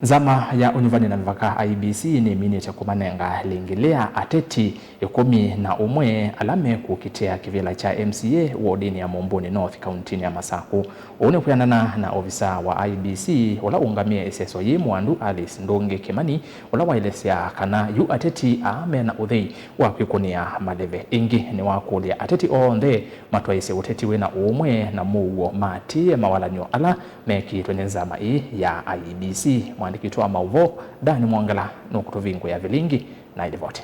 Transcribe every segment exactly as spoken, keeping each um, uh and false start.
Nzama ya ũnyuvani na mĩvaka, I E B C, nĩminĩte kũmanenga lĩngĩlĩa ateti ĩkũmi na ũmwe ala mekũkitĩa kĩvĩla kya M C A wodinĩ ya Mũmbũnĩ North, kauntinĩ ya Masakũ. Ũu nĩ kwĩanana na ovisa wa I E B C ũla ũngamĩe ĩseso yĩĩ, Mwandu Alice Ndũngĩ Kĩmani, ũla waelesya kana yu ateti aa mena ũthei wa kwĩkũnĩa maleve. Ĩngĩ nĩwakũlya ateti onthe matwaĩĩsye ũteti wĩna ũũmwe na mũuo, maatĩĩe mawalany'o ala mekĩĩtwe nĩ nzama ĩĩ ya I E B C. Mwandĩki witũ wa maũvoo, Dan Mwongela, nũkũtũvingũĩa vilingi na ĩlivoti.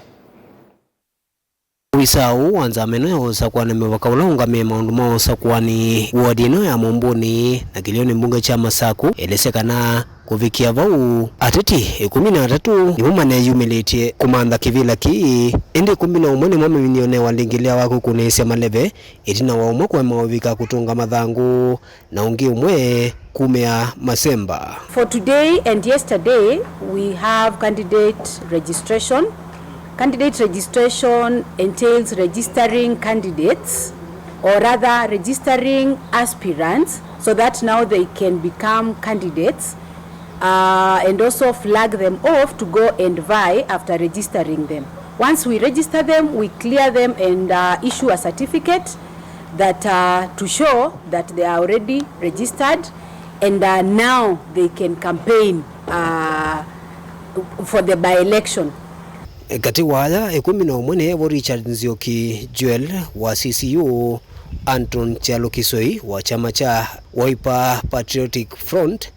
Ovisa ũũ wa nzama ĩno ya ũsakũani mĩvaka ũla ũngamĩe maũndũ ma ũsakũani wodi ĩno ya Mũmbũnĩ na kĩlĩonĩ mbunge kya Masakũ elesya kana kũvikĩa vau, ateti ĩkũmi na atatũ nĩmo maneyumĩlĩtye kũmantha kĩvĩla kĩĩ, ĩndĩ ĩkũmi na ũmwe nĩmo maminie ũnewa lĩngĩlĩa wa kwĩkũnĩĩsya maleve, ĩtina wa ũmwe kũema ũvika kũtũnga mathangũ na ũngĩ ũmwe kumĩa masemba. For today and yesterday, we have candidate registration. Candidate registration entails registering candidates, or rather registering aspirants, so that now they can become candidates, uh, and also flag them off to go and vie after registering them. Once we register them, we clear them and, uh, issue a certificate that, uh, to show that they are already registered and, uh, now they can campaign, uh, for the by-election. Katĩ wa aya ĩkũmi na ũmwe nĩ evo Richard Nzioki Joel wa C C U, Anton Kyalo Kisoi wa kyama kya Wiper Patriotic Front,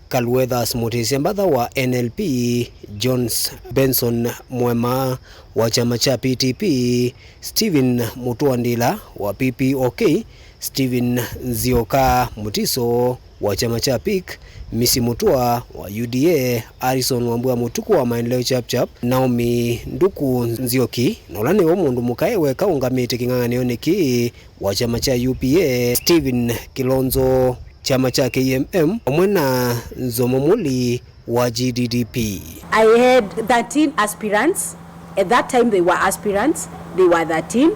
Kaluethas Mũtĩsya Mbatha wa N L P, Jones Benson Mwema wa kyama kya P T P, Stephen Mutua Ndila wa P P O K, Stephen Nzioka Mutiso wa kyama kya PIK, Misi Mutua wa U D A, Harrison Wambua Mũtuku wa Maendeleo Chap Chap, Naomi Nduku Nzioki, na ũla nĩwe mũndũ mũka e weka ũngamĩte kĩng'ang'anĩonĩ kĩĩ wa kyama kya U P A, Stephen Kilonzo kyama kya K M M, vamwe na Nzomo Muli wa G D D P. I had thirteen aspirants. At that time, they were aspirants. They were thirteen.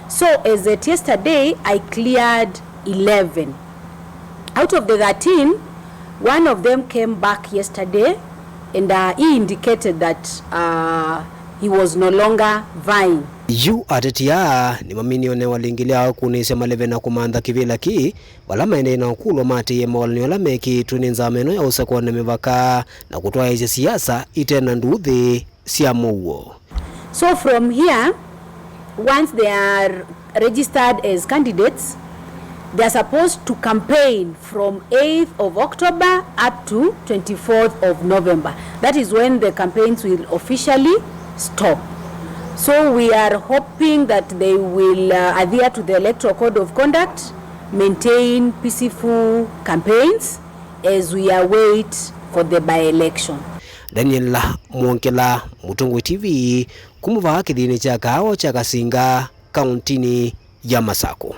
So, as at yesterday, I cleared eleven. Out of the thirteen, one of them came back yesterday, and, uh, he indicated that, uh, he was no longer vying. Yu ateti aa nĩmaminie ũnewa lĩngĩlĩa wa kũnĩsya maleve na kũmantha kĩvĩla kĩĩ, vala maendee na ũkũlwa maatĩĩe mawalany'o ala mekĩĩtwe nĩ nzama ĩno ya ũsakũani mĩvaka na kũtwaĩĩsya siasa ite na nduuthĩ sya mũuo. So from here, once they are registered as candidates, they are supposed to campaign from eighth of October up to twenty-fourth of November. That is when the campaigns will officially stop. So we are hoping that they will, uh, adhere to the Electoral Code of Conduct, maintain peaceful campaigns as we await for the by-election. Daniel Mwongela, Mũtongoi T V, kuma vaa kĩthĩnĩ kya kaawa kya Kasinga, kauntinĩ ya Masakũ.